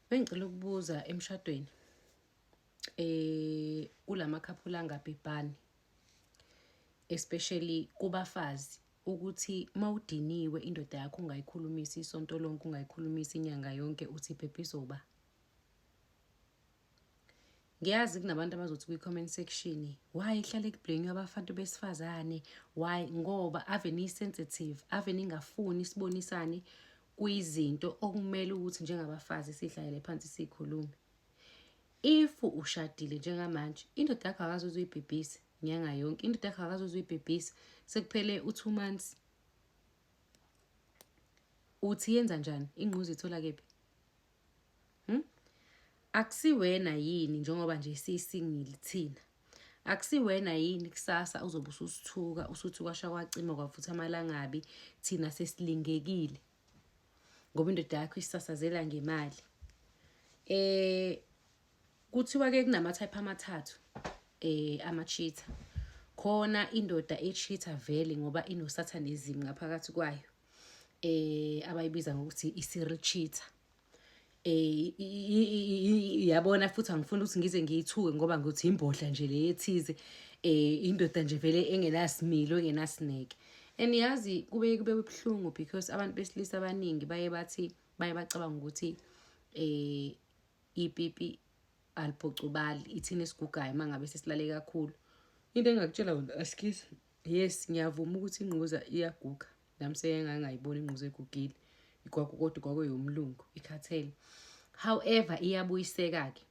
Bengicela ukubuza emshadweni kulama-couple angabhebhani, especially kubafazi, ukuthi mawudiniwe indoda yakho ungayikhulumisi isonto lonke, ungayikhulumisi inyanga yonke, uthi ibhebhisa uba. Ngiyazi kunabantu abazothi kwi-comment section, why ihlale ku-blame abantu besifazane? Why? Ngoba ave ni-sensitive, ave ningafuni sibonisane kwizinto okumele ukuthi njengabafazi sihlalele phansi sikhulume. If ushadile njengamanje, indoda yakho akaze uzuyibhebhisa inyanga yonke, indoda yakho akaze uzuyibhebhisa sekuphele u-2 months, uthi yenza njani? Ingquza ithola kephi? Akusiwena yini, njengoba nje siyi-single thina, akusiwena yini kusasa uzobe ususithuka, usuthi kwasha kwacima kwavutha amalangabi, thina sesilingekile ngoba indoda yakho isisasazela ngemali? Kuthiwa ke kunama-type amathathu ama-cheater. Khona indoda e-cheater vele ngoba ino-satanism ngaphakathi kwayo, abayibiza ngokuthi i-serial cheater. Yabona, futhi angifuni ukuthi ngize ngiyithuke ngoba ngithi imbodla nje le ethize, indoda nje vele engenasimilo, engenasineke. And yazi kube buhlungu because abantu besilisa abaningi baye bathi, baye bacabanga ukuthi ipipi aliphucubali, ithina esigugayo uma ngabe sesilale kakhulu. Into engingakutshela wona, askies, yes, ngiyavuma ukuthi ingquza iyaguga. Nami seke ngangayibona ingquza egugile ikwakho, kodwa kwakuyomlungu ikhathele. However, iyabuyiseka-ke.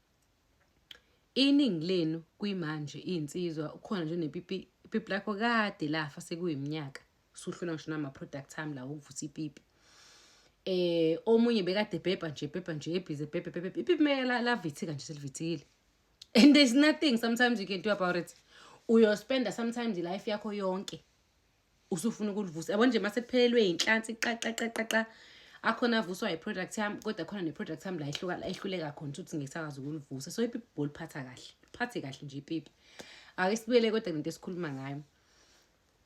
Iningi lenu kuyimanje iy'nsizwa, ukhona nje nepipi, ipipi lakho kade lafa, sekuyiminyaka usuhlula ngisho nama-product ami la ukuvusa ipipi. Omunye bekade bhebha nje, bhebha nje, ebhizi bhebhe bhebhe, ipipi mele lavithika nje, selivithikile, and there's nothing sometimes you can do about it. Uyospenda sometimes i-life yakho yonke usufuna ukulivusa, yabo nje, mase kuphelelwe inhlansi, qa qa qa qa qa. Akhona avuswa i-product yami, kodwa khona ne-product yami la ihluka, la ihluleka khona ukuthi ngisakwazi ukulivusa. So ipipi boliphatha kahle, phathe kahle nje ipipi. Ake sibuyele kodwa lento esikhuluma ngayo.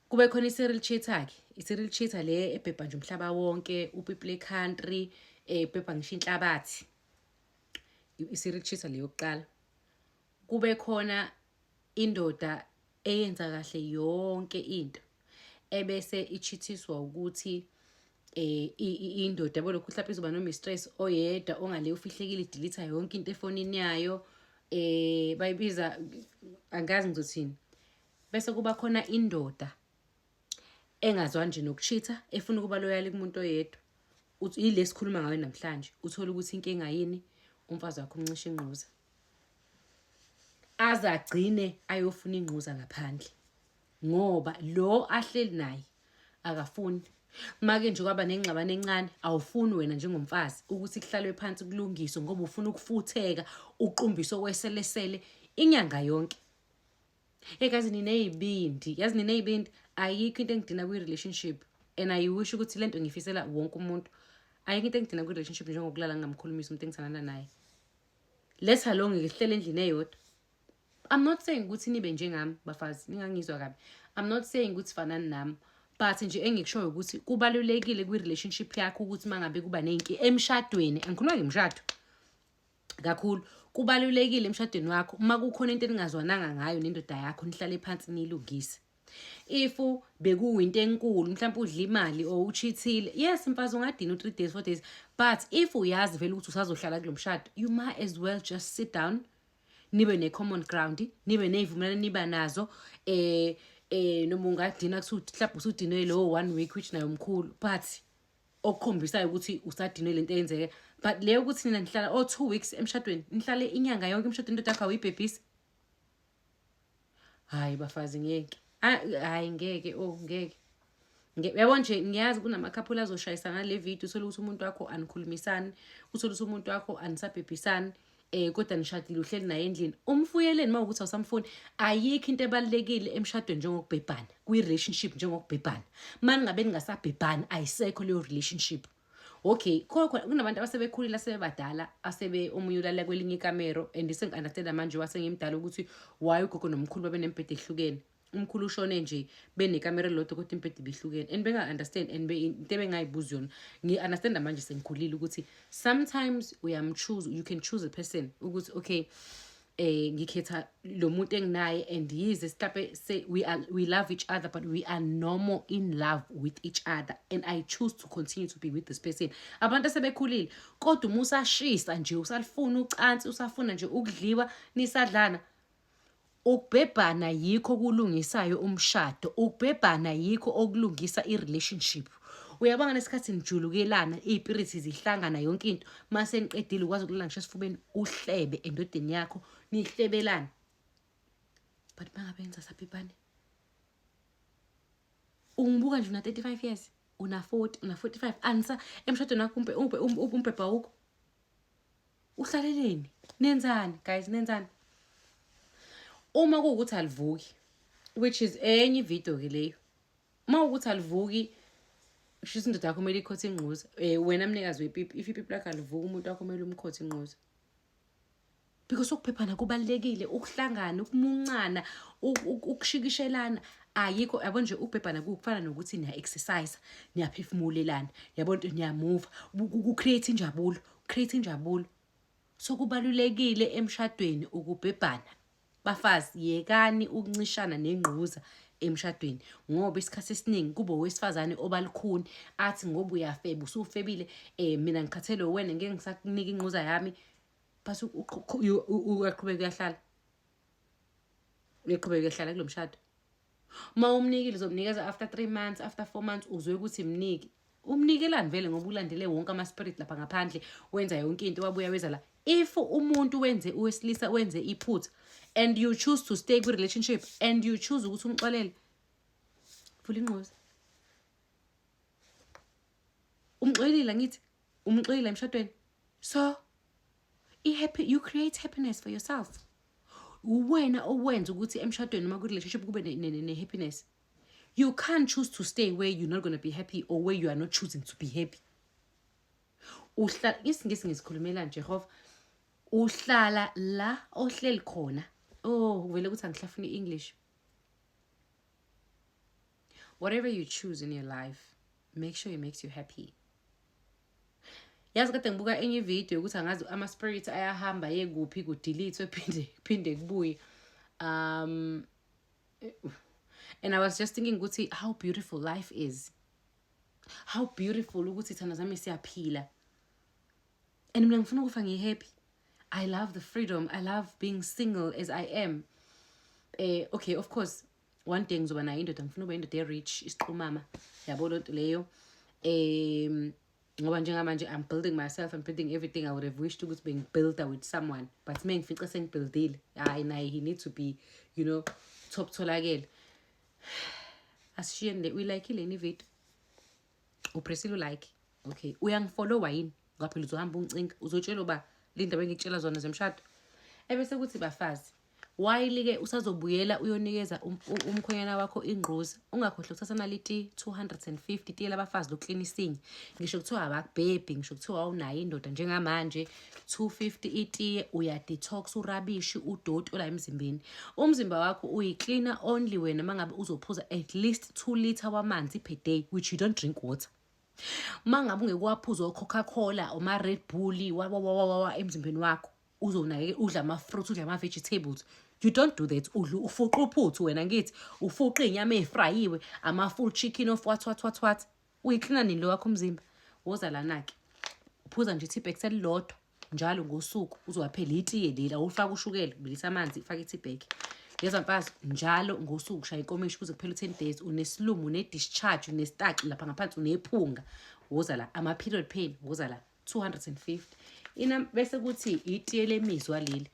Kube khona i-serial cheater-ke, i-serial cheater le ebhebha nje umhlaba wonke, upipi le-country, ebhebha ngisho inhlabathi, i-serial cheater le yokuqala. Kube khona indoda eyenza kahle yonke into, ebese ichithiswa ukuthi indoda, yabo, lokhu mhlawumbe izoba no-mistress oyedwa ongale ufihlekile, i-delete yonke into efonini yayo, bayibiza, angazi ngizothini. Bese kuba khona indoda engazwani nje nokuchitha, efuna ukuba loyal kumuntu oyedwa. Uthi ile sikhuluma ngayo namhlanje. Uthola ukuthi inkinga yini? Umfazi wakho umncisha ingquza, aze agcine ayofuna ingquza ngaphandle ngoba lo ahleli naye akafuni. Make nje kwaba nengxabano encane, awufuni wena njengomfazi ukuthi kuhlalwe phansi kulungiswe, ngoba ufuna ukufutheka, uqumbise okweselesele inyanga yonke. Hey guys, niney'bindi, yazi niney'bindi. Ayikho into engidina kwi-relationship, and I wish ukuthi le nto ngifisela wonke umuntu. Ayikho into engidina kwi-relationship njengokulala ngingamkhulumisi umuntu engithandana naye, let alone ngihlele endlini eyodwa. I'm not saying ukuthi nibe njengami, bafazi, ningangizwa kabi. I'm not saying ukuthi fanani nami, but nje engikushoyo ukuthi kubalulekile kwi-relationship yakho ukuthi uma ngabe kuba ney'nkinga emshadweni, angikhuluma ngemshado kakhulu, kubalulekile emshadweni wakho uma kukhona into eningazwananga ngayo nendoda yakho, nihlale phansi niyilungise. If bekuwinto enkulu, mhlawumbe udla imali or uchithile, yes mfazi, ungadina u-3 days, 4 days, but if uyazi vele ukuthi usazohlala kulo mshado, you might as well just sit down, nibe ne-common ground, nibe ney'vumelwano niba nazo. Noma ungadina kuthiwa mhlawumbe usudinwe lowo one week, which nayo mkhulu, but okukhombisayo ukuthi usadinwe lento eyenzeke. But leyo ukuthi nina nihlala oh 2 weeks emshadweni, nihlale inyanga yonke emshadweni, indoda yakho awuyibhebhisi, hayi bafazi, ngeke. Hayi ngeke, oh ngeke. Uyabo nje, ngiyazi kunama-couple azoshayisa ngale video. Uthole ukuthi umuntu wakho anikhulumisani, uthole ukuthi umuntu wakho anisabhebhisani, kodwa nishadile, uhleli naye endlini. Umfuyeleni uma ukuthi awusamfuni? Ayikho into ebalulekile emshadweni njengokubhebhana, kwi-relationship njengokubhebhana. Uma ningabe ningasabhebhani, ayisekho leyo relationship. Okay, khona kunabantu abasebekhulile, asebebadala, asebe omunye ulala kwelinye ikamero, and sengi-understanda manje wasengimdala ukuthi why ugogo nomkhulu babe nemibhede ehlukene. Umkhulu ushone nje benekamera elilodwa, kodwa imibhede ibihlukene, and benga-understand, and into ebengayibuzi yona, ngi-understanda manje sengikhulile ukuthi sometimes uyam-choose, you can choose a person ukuthi okay, ngikhetha lo muntu enginaye, and yize mhlampe say we love each other, but we are no more in love with each other, and I choose to continue to be with this person. Abantu asebekhulile, kodwa uma usashisa nje, usalifuna ucansi, usafuna nje ukudliwa, nisadlana, ukubhebhana yikho kulungisayo umshado, ukubhebhana yikho okulungisa i-relationship. Uyabona, nesikhathi nijulukelana, iy'pirithi zihlangana, yonke into. Mase niqedile, ukwazi ukulala ngisho esifubeni, uhlebe endodeni yakho, nihlebelane. But mangabe nisasabhebhani, ungibuka nje, una 35 years, una 40, una 45, anisa emshadweni wakho, umbhebha awukho, uhlaleleni? Nenzani guys, nenzani? Uma kuwukuthi alivuki, which is enye ividiyo ke leyo, uma ukuthi alivuki, shuthi indoda yakho kumele ikhothe ingquza. Wena mnikazi wepipi, if ipipi lakho alivuki, umuntu wakho kumele umkhothe ingquza, because ukuphephana kubalulekile, ukuhlangana, ukumuncana, ukushikishelana, ayikho. Yabo nje, ukubhebhana kufana nokuthi niya-exercise, niyaphefumulelana, yabo nto, niyamuva, ku-create injabulo, create injabulo. So kubalulekile emshadweni ukubhebhana. Bafazi, yekani ukuncishana nengquza emshadweni, ngoba isikhathi esiningi kuba owesifazane obalukhuni, athi ngoba uyafeba, usufebile, mina ngikhathele wena, ngeke ngisakunika ingquza yami. But uyaqhubeka uyahlala, uyaqhubeka uyahlala kulo mshado. Uma umnikile, uzomnikeza after 3 months, after 4 months, uzwe ukuthi mniki. Umnikelani vele, ngoba ulandele wonke ama-spirit lapha ngaphandle, wenza yonke into, wabuya weza la. If umuntu wenze, owesilisa wenze iphutha, and you choose to stay kwi-relationship, and you choose ukuthi umxolele, vula ingquza. Umxolelile, angithi umxolile emshadweni? So i-happy, you create happiness for yourself. Uwena owenza ukuthi emshadweni noma kwi-relationship kube ne-happiness. You can't choose to stay where you're not going to be happy or where you are not choosing to be happy. Uhlala, isiNgisi ngisikhulumelani, Jehova, uhlala la ohleli khona. Oh, vele ukuthi angihlafuni i-English. Whatever you choose in your life, make sure it makes you happy. Yazi, kade ngibuka enye ividiyo ukuthi angazi ama-spirit ayahamba yekuphi, ku-delete, phinde phinde kubuye, and I was just thinking ukuthi how beautiful life is, how beautiful ukuthi thina zami siyaphila, and mina ngifuna ukufa ngiyi-happy. I love the freedom, I love being single as I am. Okay, of course one day ngizoba nayo indoda. Ngifuna ukuba indoda e-rich, isiqhumama, yabo lonto leyo, ngoba njengamanje I'm building myself, I'm building everything. I would have wished ukuthi bengi-builda with someone, but me ngifice sengi-buildile, hayi, naye he need to be top. Tholakele. Asishiyeni le. Uyi-like-ile yini ividiyo? U-pressile u-like? Okay, uyangi-followa yini? Ngoba phela uzohamba ungicinga, uzotshela uba le ndaba engikutshela zona zemshado. Ebese kuthi bafazi, while-ke usazobuyela uyonikeza umkhwenyana wakho ingquza, ungakhohlwa ukuthatha naliti 250, tiye labafazi lokuklina isinye. Ngisho kuthiwa abakubhebhi, ngisho kuthiwa awunayo indoda njengamanje, 250 itiye, uya-detox urabishi, udoti ola emzimbeni. Umzimba wakho uyiklina only wena uma ngabe uzophuza at least 2 litre wamanzi per day, which you don't drink water. Uma ngabe ungeke waphuza o-Coca-Cola, oma-Red Bull, wawawawawa emzimbeni wakho, uzonakekela, udla ama-fruits, udla ama-vegetables. You don't do that. Udla, ufuqa uphuthu wena, ngithi ufuqa iy'nyama ey'frayiwe, ama-full chicken of what what what what. Uyiklina nini lo wakho umzimba? Woza lana-ke, uphuza nje i-tea bag selilodwa njalo ngosuku, uzowaphela itiye leli, awufake ushukela, bilisa amanzi, fake i-tea bag. Yezwa mfazi, njalo ngosuku shaya inkomishi kuze kuphele u-10 days. Unesilumo, une-discharge, unesitaci lapha ngaphansi, unephunga, woza la. Ama-period pain, woza la, 250 ina. Bese kuthi itiye lemizwa leli,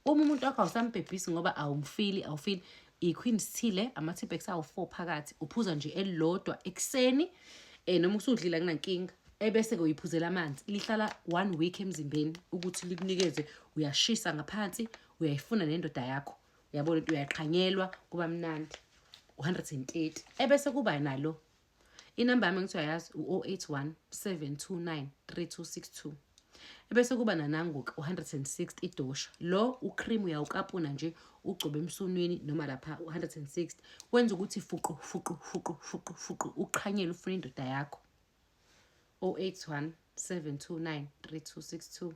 uma umuntu wakho awusambhebhisi ngoba awumfili, awufili, i-queen's tea le, ama-tea bags awu-4 phakathi, uphuza nje elilodwa ekuseni, noma usudlile, akunankinga, ebese-ke uyiphuzela amanzi. Lihlala one week emzimbeni ukuthi likunikeze, uyashisa ngaphansi, uyayifuna nendoda yakho, uyabona ukuthi uyaqhanyelwa, kuba mnandi. 130. Ebese kuba nalo inamba yami, ngithiwa yazi, u-081 729 3262. Ebese kuba nananguka u-160 idosha. Lo ucream uyawukapuna nje, ugcobe emsunwini noma lapha, u-160 wenza ukuthi fuqu fuqu fuqu fuqu fuqu, uqhanyele ufuna indoda yakho. 081 729 3262.